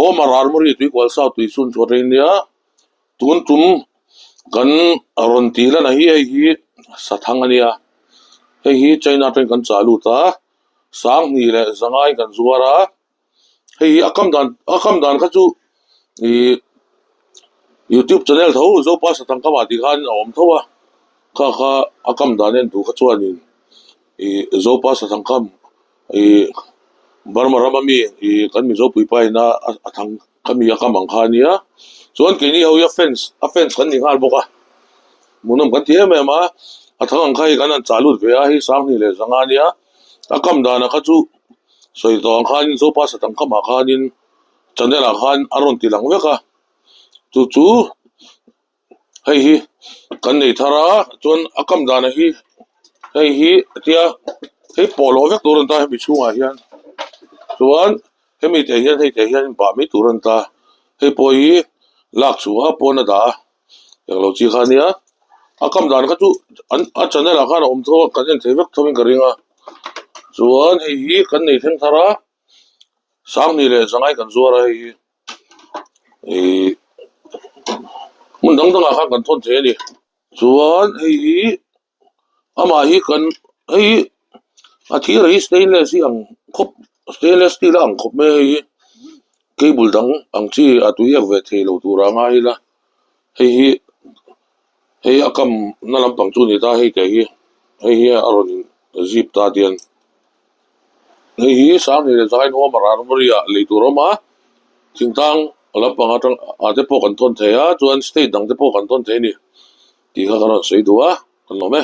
Home Armory Tuikual South tui chhun chu a ṭeng nia, tun tum kan rawn tih lan a hi hei hi sathang a nia, hei hi China aṭangin kan chah lut a, sanghnih leh zangai kan zuar a, hei hi a kam dan a kam dan kha chu ihh youtube channel tho Zopa Sathang Kama tih khan a awm tho a, kha kha a kam dan en duh kha chuanin ihh Zopa Sathang Kam. Ih Burma rama mi ih kan Mizo puipa ina a thang kha mi a kam ang kha ania chuan keini ho hi a fans a fans kan ni nghal bawk a hmuhnawm kan ti em em a a thang ang kha hi kan han chah lut ve a hei sanghnih leh zanga ania a kam danah kha chu sawi tawh ang khanin Zopa satang kamah khanin channel ah khan a rawn ti lang vek a chu chu. Hei hi kan nei thar a chuan a kam dan hi hei hi tia hei pawh lawh vek tur a ni ta hemi chhungah hian chuan hemi te hian hei te hian bah mai tur a ni ta hei pawh hi lak chhuah a pawn a dah a englo chi kha ania a kam dan kha chu an a channel ah khan a awm tho a kan en thei vek tho in ka ring a chuan hei hi kan nei thleng thar a sanghnih leh zangai kan zuar a hei hi. Ihh hmun dang dangah khan kan thawn thei a ni chuan hei hi amah hi kan hei hi a thir hi stainless hi ang khawp stainless steel a ang khawp mai a hei hi cable dang ang chi a tui ek ve thei lo tur a ngai ila hei hi hei a kam na lampang chu a ni ta hei te hi hei hi a rawn zip ta dian. Hei hi Sanghnih leh Zain Home Armory ah lei tur a awm a, thingtlang lampang atang ah te pawh kan thawn thei a, chuan state dang te pawh kan thawn thei a ni tih kha ka rawn sawi duh a, kan lawm e.